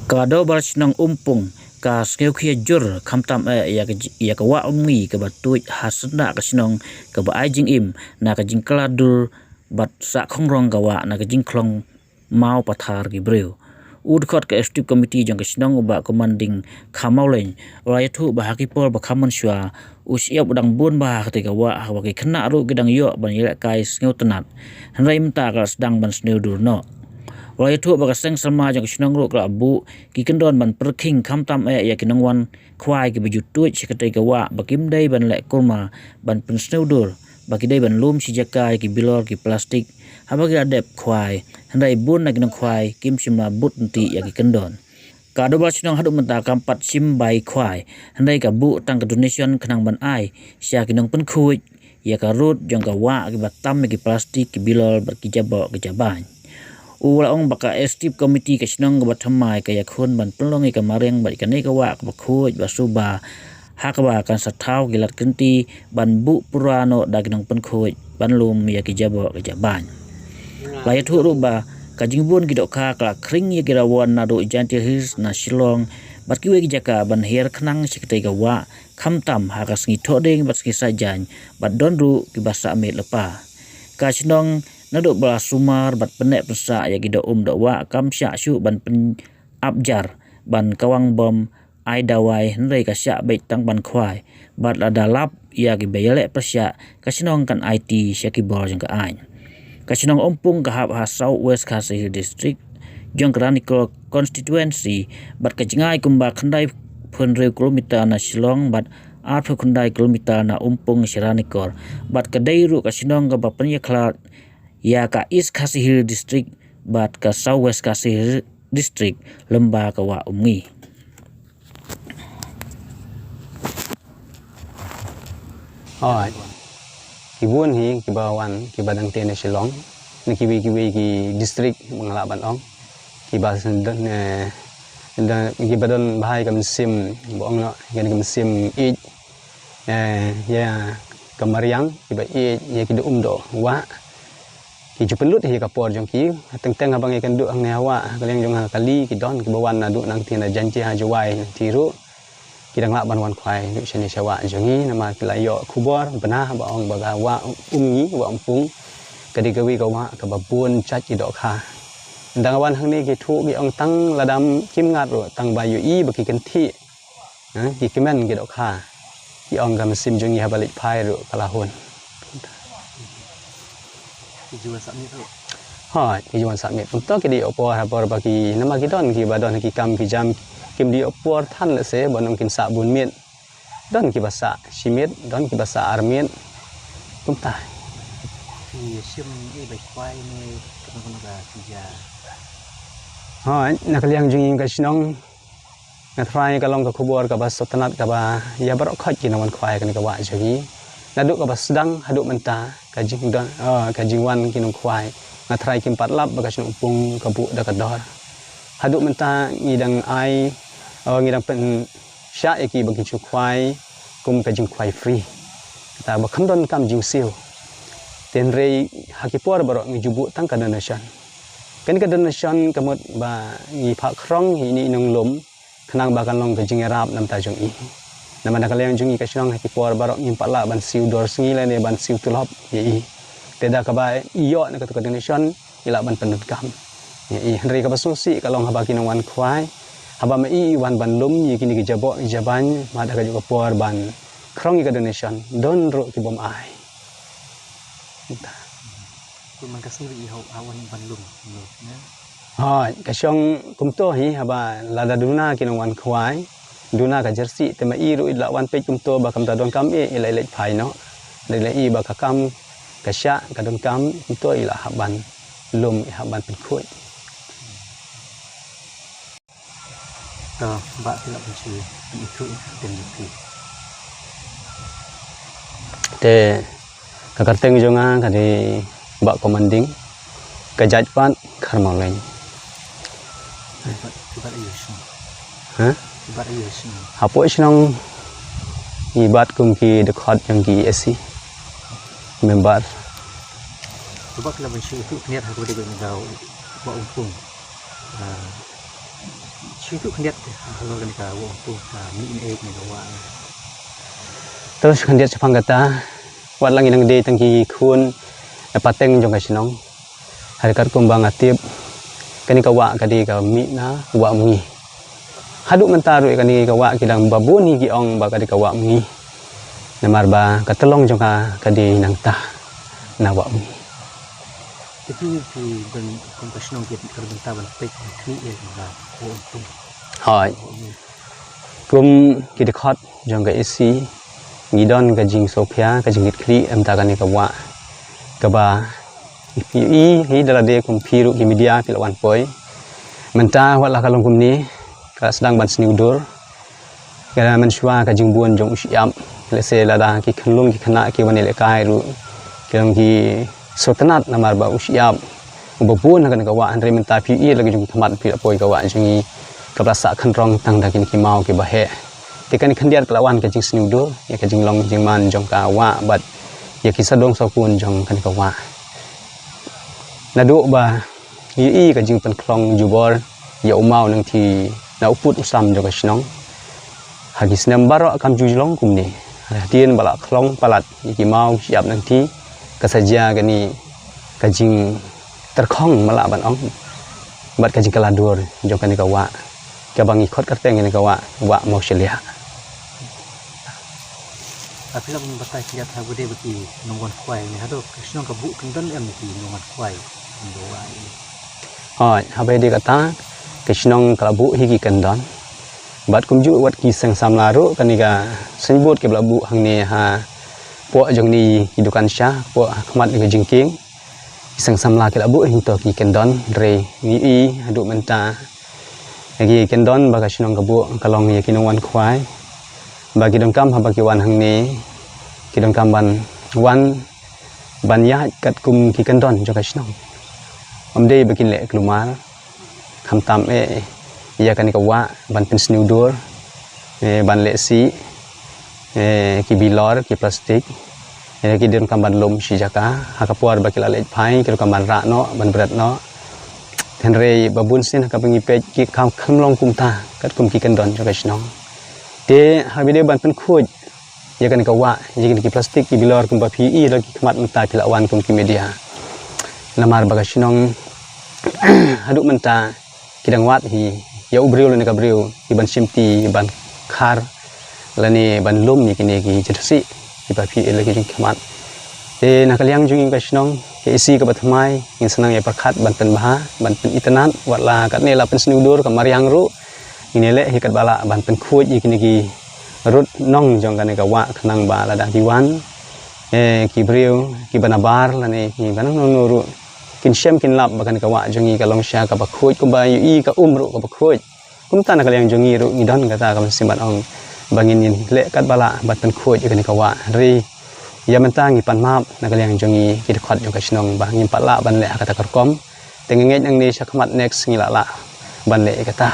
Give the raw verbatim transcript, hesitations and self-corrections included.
Ka Dorbar Shnong Umpung ka sngewkhia jur khamtam eh ïa ka, ïa ka wah Umngi kaba tuid ha syndah ka shnong, kaba ai jingim na ka jingkylla dur bad sah khongrong ka wah na ka jingkhlong maw pathar ki briew. U dkhot ka Executive Committee jong ka shnong, u Bah Commanding Kharmawlein, u la ïathuh ba ha ki por ba kham mynshuwa u shyiap u dang bun bha ha katei ka wah, ha kaba ki khynnah ruh ki dang ïoh ban ïalehkai sngewtynnat. Hynrei mynta ka la sdang ban sniew dur noh. U la ïathuh ba ka seng samla jong ka shnong ruh ka la buh ki kyndon ban pyrkhing khamtam eh ïa ki nongwan khwai kiba ju tuid sha katei ka wah, ba kim dei ban leh kurma ban pynsniew dur, ba ki dei ban lum shi jaka ïa ki bilor, ki plastik haba ki la dep khwai. Hynrei bun na ki nongkhwai kim shym la bud ryntih ïa ki kyndon. Ka Dorbar Shnong haduh mynta kam pat shim bai khwai, hynrei ka buh tang ka donation khnang ban ai sha ki nongpynkhuid ïa ka rud jong ka wah kiba tam ïa ki plastik, ki bilor bad ki jaboh ki jabain. U la ong ba ka Executive Committee ka shnong kaba thymmai ka ïakhun ban pynlong ïa ka mariang bad ïa kane ka wah kaba khuid ba suba, ha kaba kan sa thaw ki lad kynti ban buh pura noh da ki nongpynkhuid ban lum ïa ki jaboh ki jabain. La ïathuh ruh ba ka jingbun ki dohkha ka la khring ïa ki rawon naduh Jaintia Hills na Shillong bad kiwei ki jaka ban hiar khnang sha katei ka wah, khamtam ha ka sngi Thohdieng bad sngi Saitjaiñ, bad don ruh kiba sah miet lypa. Ka shnong naduh ba la sumar bad pynneh pynsah ïa ki doh um doh wah kam shah shuh ban pynap jar, ban kawang bom, ai dawai, hynrei ka shah beit tang ban khwai. Bad lada lap ïa kiba ïaleh pyrshah, ka shnong kan aiti sha ki bor jong ka aiñ. Ka shnong Umpung ka hap ha South West Khasi Hills District jong ka Ranikor Constituency, bad ka jngai kumba khyndai phew hynriew kilometer na Shillong bad ar phew khyndai kilometer na Umpung sha Ranikor. Bad ka dei ruh ka shnong kaba pynïakhlad ïa ka East Khasi Hills District bad ka South West Khasi Hills District lyngba ka wah Umngi. Hooid. Ki bun hi kiba wan, kiba dang tei na Shillong, na kiwei kiwei ki district ba nga lah ban ong, kiba don, eh, don, kiba don bha ïa ka mynsiem, ba ong noh, ïa ka mynsiem ïeit, eh, ïa ka mariang, kiba ïeit ïa ki doh um doh wah. Ki ju pynlut hi ïa ka por jong ki, teng teng haba ngi kynduh hangne ha wah, ha ka liang jong nga ha kali, ki don kiba wan naduh nangtei na Jaintia, Jowai nangtei ruh. Ki dang lah ban wan khwai naduh shane sha wah jong ngi, namar ki la ïoh khubor bna ba ong ba ka wah Umngi, wah Umpung, ka dei kawei ka wah kaba bun jait ki dohkha. Ynda nga wan hangne ki thuh ki ong tang lada kim ngat ruh, tang ba ïohi ba ki kynthih, ha, ki kmen ki dohkha, ki ong ka mynsiem jong ngi haba leit phai ruh ka la hun. Ki ju wan sah miet ruh. Hooid, ki ju wan sah miet. Kumta ki dei ha por, ha por ba ki, namar ki don kiba don ha ki kam ki jam, kim dei ha por than lehse ba nang kin sah bun miet. Don kiba sah shi miet, don kiba sah ar miet. Kumta. Ki shim ïa bai khwai ne kano kano ka jia. Hooid, na ka liang jong ngi ka shnong, nga tharai ka long ka khubor kaba sngewtynnat kaba ïa baroh khoit ki nongwan khwai kane ka wah jong ngi. Naduh kaba sdang haduh mynta ka jingdon, eh, ka jingwan ki nongkhwai, nga tharai kim pat lap ba ka shnong Umpung ka buh da ka dor. Haduh mynta ngi dang ai, eh, ngi dang pynshah ïa ki ba ki ju khwai kum ka jingkhwai free, kata ba kham don kam jingsiew. Hynrei ha ki por baroh ngi ju buh tang ka donation. Kane ka donation ka mut ba ngi phah khrong ïa ine i nonglum, khnang ba kan long ka jingïarap na ka bynta jong i. Namar na ka liang jong ngi ka shnong ha ki por baroh ngim pat lah ban siew dor sngi lane ban siew tulop ïa i. Te da kaba i ïoh na kata ka donation, i lah ban pyndonkam ïa i. Hynrei kaba sngewsih ka long haba ki nongwan khwai, haba ma i i wan ban lum ïa kine ki jaboh ki jabain, ma da kajuh ka por ban khrong ïa ka donation, don ruh ki bym ai. Kumne ka sngi ba i hap, hap wan ban lum, lum, ne? Hooid, ka shong kumto hi, haba lada duna ki nongwan khwai, duna ka jersey, te ma i ruh i lah wan peit kumto ba kam ta donkam i, i lah leit phai noh. Lada i ba ka kam ka shah, ka donkam, kumto i lah hap ban lum, i hap ban pynkhuid. To, Bah, phi lah ban shu ïathuh ïa ka kyrteng jong phi. Te ka kyrteng jong nga ka dei Bah Commanding, ka jait pat Kharmawlein. Phi bat, phi bat aiu shnong? Ha? Phi bat aiu shnong? Hapoh shnong ngi bat kum ki dkhot jong ki A C member. To Bah, phi lah ban shu ïathuh khyndiat ha kaba ïadei bad ka wah Umpung. Ah, Shu tu khyndiat te, halor kane ka wah Umtung, ka mih ne ka wah. Te shu khyndiat shaphang kata, wat la ngi dang dei tang ki khun, eh, pateng jong ka shnong. Hynrei katkum ba nga tip, kane ka wah ka dei ka mih na wah Umngi. Haduh mynta ruh kane ka wah ki dang ba bun hi ki ong ba ka dei ka wah Umngi. Namar ba ka tyllong jong ka ka dei nangta na wah Umngi. Te phi, phi don kum ka shnong ki kyrpang ban peit ban khmih ïa ka wah Umtung. Hooid. Kum ki dkhot jong ka A C, ngi don ka jingsngewkhia, ka jingkitkhlieh, em, ta kane ka wah. Kaba i, i, i da lade kum phi ruh ki media phi la wan poi. Mynta wat la ka long kumne, ka sdang ban sniew dur. Ka mynshuwa ka jingbun jong u shyiap. Lehse lada ki khyllung ki khynnah ki wan ïalehkai ruh, ki long ki sngewtynnat namar ba u shyiap uba bun ha kane ka wah, hynrei mynta phi ïohi la ki jong ki khmat phi la poi ka wah jong ngi, kaba la sah khynrong tang da kine ki maw kiba heh. Te kane khyndiat ka la wan ka jingsniew dur ïa ka jinglong jingman jong ka wah bad ïa ki sawdong sawkun jong kane ka wah. Naduh ba ngi ïohi ka jingpynkhlong jubor ïa u maw nangthie na u pud u sam jong ka shnong. Ha ki snem baroh kam ju long kumne. Hadien ba la khlong palat ïa ki maw shyiap nangthie, ka sa jia kane ka jingtyrkhong, ma lah ban ong, bad ka jingkylla dur jong kane ka wah, kaba ngi khot kyrteng kane ka wah, wah Mawshylliah. Phi lah ban batai khyndiat ha kaba ïadei bad ki nongwan khwai ne, haduh ka shnong ka buh kyndon em ki nongwan khwai? Hooid, haba ïadei kata, ka shnong ka la buh hi ki kyndon. Bad kumjuh wat ki seng samla ruh, kane ka signboard kaba la buh hangne hapoh jong kine ki dukan sha, hapoh ha khmat ka jingkieng. Ki seng samla ki la buh hi to ki kyndon, hynrei ngi ïohi haduh mynta ïa ki kyndon ba ka shnong ka buh ka long ïa ki nongwan khwai. Ba ki donkam haba ki wan hangne, ki donkam ban wan ban ïaid katkum ki kyndon jong ka shnong. Ym dei ba kin leh kulmar, khamtam eh ïa kane ka wah ban pynsniew dur, eh, ban leh sih, eh, ki bilor, ki plastik. Eh, ki donkam ban lum shi jaka, ha ka por ba ki la leit phai, ki donkam ban rah noh, ban bret noh. Hynrei ba bun sien ha kaba ngi peit ki kam kham long kumta, katkum ki kyndon jong ka shnong. Te haba ïadei ban pynkhuid ïa kane ka wah, ïa kine ki plastik, ki bilor kumba phi ïohi la ki khmat mynta phi la wan kum ki media. Namar ba ka shnong haduh mynta ki dang wad hi ïa u briew lane ka briew, ki ban shimti, ban khar, lane ban lum ïa kine ki jingthoh sih kiba phi ïohi la ki jingkhmat. Te na ka liang jong ngi ka shnong, ka A C kaba thymmai, ngin sa nang ïa pyrkhat ban pynbha, ban pynitynnad, wat la katne la pynsniew dur ka mariang ruh, ngin ïaleh hi katba lah ban pynkhuid ïa kine ki rud nong jong kane ka wah khnang ba lada ki wan, eh, ki briew kiba nabar lane kiba nang nongno ruh kin shem kin lap ba kane ka wah jong ngi ka long sha kaba khuid, kumba ïohi ka um ruh kaba khuid. Kumta na ka liang jong ngi ruh ngi don kata ka mynsiem ban ong ba ngin ïaleh katba lah ban pynkhuid ïa kane ka wah. Hynrei ïa mynta ngi pan map na ka liang jong ngi ki dkhot jong ka shnong ba ngim pat lah ban leh ha kata ka rukom. Te nga ngeit nangne shakhmat next ngi lah lah ban leh ïa kata.